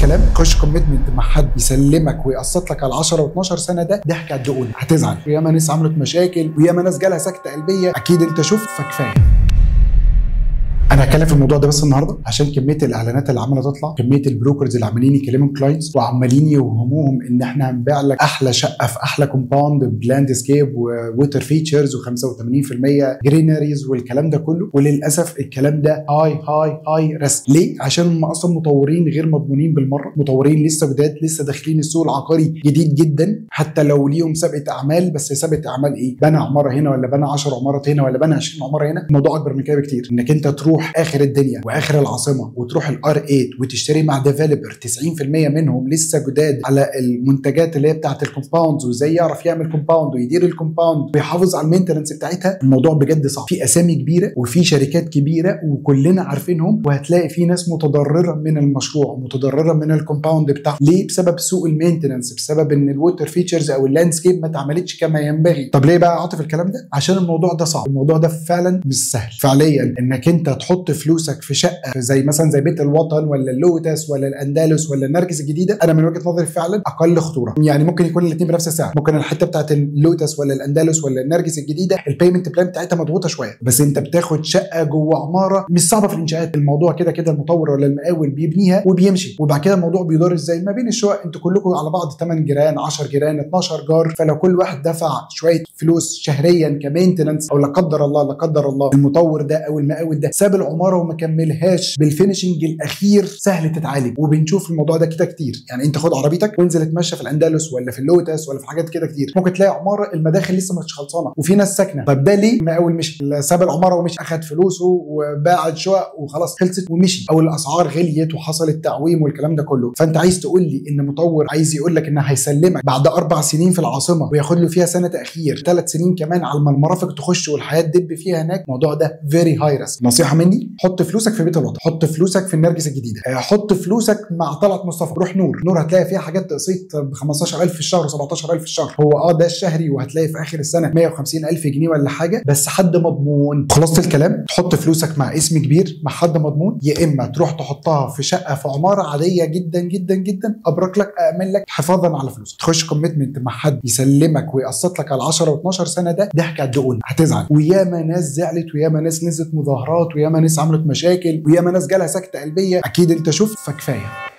الكلام، خش commitment مع حد يسلمك ويقسط لك على 10 و12 سنة، ده ضحك على الدقون، هتزعل. وياما ناس عملت مشاكل، وياما ناس جالها سكته قلبية، اكيد انت شفت، فكفايه. انا هتكلم في الموضوع ده بس النهارده عشان كمية الاعلانات اللي عماله تطلع، كمية ال brokers اللي عمالين يكلموا clients وعمالين يوهموهم ان احنا هنبيع لك احلى شقه في احلى compound ب landscape و water features و85% greeneries والكلام ده كله، وللاسف الكلام ده high high high risk. ليه؟ عشان هم اصلا مطورين غير مضمونين بالمرة، مطورين لسه جداد، لسه داخلين السوق العقاري جديد جدا، حتى لو ليهم سابقه اعمال، بس سابقه اعمال ايه؟ بنى عمارة هنا ولا بنى 10 عمارات هنا ولا بنى 20 عمارة هنا، الموضوع اكبر من كده بكتير. انك انت تروح اخر الدنيا واخر العاصمة وتروح ال R 8 وتشتري مع developer 90% منهم لسه جداد على المنتجات اللي هي بتاعه ال compounds، وازاي يعرف يعمل compound ويدير ال compound ويحافظ على ال maintenance بتاعتها، الموضوع بجد صعب. في اسامي كبيرة وفي شركات كبيرة وكلنا عارفينهم، وهتلاقي في ناس متضرره من المشروع، متضرره من ال compound بتاعه. ليه؟ بسبب سوء ال maintenance، بسبب ان ال water features او ال landscape ما اتعملتش كما ينبغي. طب ليه بقى عاطف الكلام ده؟ عشان الموضوع ده صعب، الموضوع ده فعلا مش سهل فعليا. انك انت تحط فلوسك في شقه زي مثلا زي بيت الوطن ولا اللوتس ولا الاندلس ولا النرجس الجديدة، انا من وجهه نظري فعلا اقل خطورة. يعني ممكن يكون الاثنين بنفس السعر، ممكن الحتة بتاعت اللوتس ولا الاندلس ولا النرجس الجديدة ال payment plan بتاعتها مضغوطه شوية، بس انت بتاخد شقه جوه عمارة مش صعبة في الانشاءات، الموضوع كده كده المطور ولا المقاول بيبنيها وبيمشي، وبعد كده الموضوع بيدار ازاي ما بين الشقق، انتوا كلكم على بعض 8 جيران 10 جيران 12 جار، فلو كل واحد دفع شوية فلوس شهريا ك maintenance، او لا قدر الله لا قدر الله المطور ده او المقاول ده ساب العمارة وما كملهاش بال finishing الاخير، سهل تتعالج. وبنشوف الموضوع ده كده كتير. يعني انت خد عربيتك وانزل اتمشى في الاندلس ولا في اللوتس ولا في حاجات كده كتير، ممكن تلاقي عمارة المداخل لسه مش خلصانه وفي ناس ساكنة. طب ده ليه؟ المقاول مشي، ساب العمارة ومشي، اخد فلوسه وباع الشقق وخلاص خلصت ومشي، او الاسعار غليت وحصل التعويم والكلام ده كله. فانت عايز تقول لي ان مطور عايز يقول لك ان هيسلمك بعد 4 سنين في العاصمة وياخد له فيها سنة تاخير، 3 سنين كمان على ما المرافق تخش والحياة تدب فيها هناك، الموضوع ده very high risk. نصيحة مني، حط فلوسك في بيت الوطن، حط فلوسك في النرجس الجديدة، حط فلوسك مع طلعت مصطفى، روح نور، نور هتلاقي فيها حاجات تقسيط ب 15000 في الشهر و17000 في الشهر، هو ده الشهري، وهتلاقي في اخر السنة 150000 جنيه ولا حاجة، بس حد مضمون. خلاصه الكلام، تحط فلوسك مع اسم كبير مع حد مضمون، يا اما تروح تحطها في شقه في عمارة عادية جدا جدا جدا، ابرك لك امن لك حفاظا على فلوسك. تخش commitment مع حد يسلمك ويقسط لك على 10 و12 سنة، ده ضحك على الدقون، هتزعل. وياما ناس زعلت، وياما ناس نزلت مظاهرات، وياما ناس عملت مشاكل، وياما ناس جالها سكته قلبية، اكيد انت شفت، فكفايه.